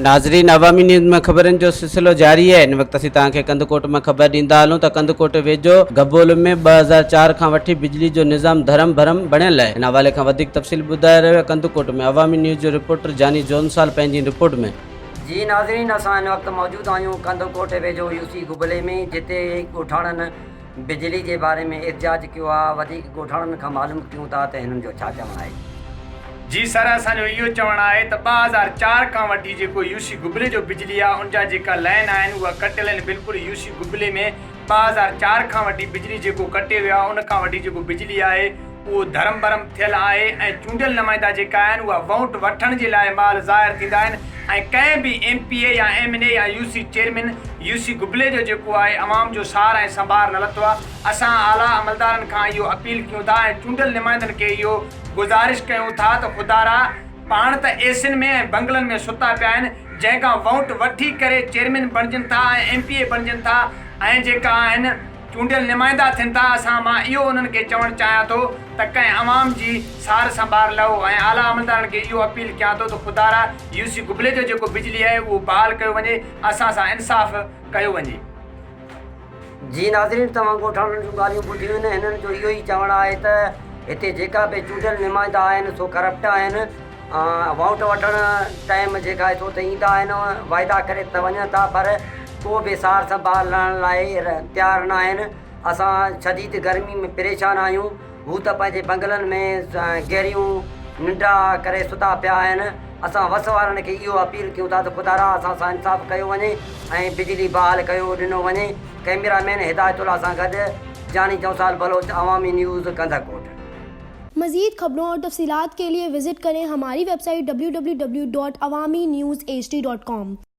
ناظرين عوامي نيوز ۾ خبرن جو سلسلو جاري آهي هن وقت اسين توهان کي ڪنڌڪوٽ مان خبر ڏيندا هلون ته ڪنڌڪوٽ ويجهو گبول ۾ 2004 کان وٺي بجلي جو نظام ڌرم ڀرم بڻيل آهي ان حوالي کان وڌيڪ تفصيل ٻڌائي رهيو آهي ڪنڌڪوٽ ۾ عوامي نيوز جو رپورٽر جاني جونسال پنهنجي رپورٽ ۾. جي ناظرين اسان هن وقت موجود آهيون ڪنڌڪوٽ ويجهو يو سي گبلي ۾ جتي ڳوٺاڻن بجلي جي باري ۾ احتجاج ڪيو آ وڌيڪ ڳوٺاڻن کان معلوم ڪيون ٿا ته هنن جو ڇا چوڻ آهي. جي سر اسان جو اهو چوڻ آهي ته 2004 کان وٺي جيڪو يو سي گبلي جو بجلي آ ان جا جيڪا لائين آهن اها ڪٽيل آهن بلڪل يو سي گبلي ۾ 2004 کان وٺي بجلي جيڪو ڪٽي ويو آ ان کان وٺي جيڪو بجلي آهي اهو ڌرم ڀرم ٿيل آهي ۽ چونڊيل نمائندا جيڪا آهن اها وونٽ وٺڻ جي لاء مال ظاهر ٿيندا آهن ۽ ڪنهن به ايم پي اي يا ايم اين اي يا U C chairman U C Gabli جو جيڪو آهي عوام جو سار ۽ سنڀار نه لٿو آهي اسان اعليٰ عملدارن کان اهو اپيل ڪيون ٿا ۽ چونڊيل نمائندن کي اهو گذارش ڪيون ٿا ته خدارا پاڻ ته ايسين ۾ ۽ بنگلن ۾ ستا پيا آهن جنهن کان وونٽ وٺي ڪري چيئرمين بڻجن ٿا ۽ ايم پي اي بڻجن ٿا ۽ جيڪا آهن چونڊيل نمائندا ٿين ٿا اسان مان اهو انهن کي چوڻ چاهيان ٿو ته ڪنهن عوام جي سار سنڀار لهو ۽ اعليٰ عملدارن کي اهو اپيل ڪيان ٿو ته خدارا يو سي گبلي جو جيڪو بجلي آهي اهو بحال ڪيو وڃي اسان سان انصاف ڪيو وڃي. جي ناظرين توهان ڳوٺاڻن جون ڳالهيون ٻڌيون آهن هنن جو اهو ئي چوڻ آهي ته هتي جيڪا به چونڊيل نمائندا آهن سو ڪرپٽ آهن ووٽ وٺڻ ٽائيم جيڪا سو ته ايندا آهن واعدا ڪري ته وڃن ٿا پر ڪو به سار سنڀال لهڻ لاء تيار نه آهن اسان شديد گرمي ۾ پريشان آهيون هو ته پنهنجي بنگلن ۾ گهريون ننڊا ڪري ستا پيا آهن اسان وس وارن کي اهو اپيل ڪيون ٿا ته خدارا اسان سان انصاف ڪيو وڃي ۽ بجلي بحال ڪيو ڏنو وڃي ڪئميرا مين هدايت الله سان گڏ جاني چوسال بلوچ عوامي نيوز ڪنڌڪوٽ. मज़ीद खबरों और तफसीलात के लिए विज़िट करें हमारी वेबसाइट www.awamiNewsHD.com.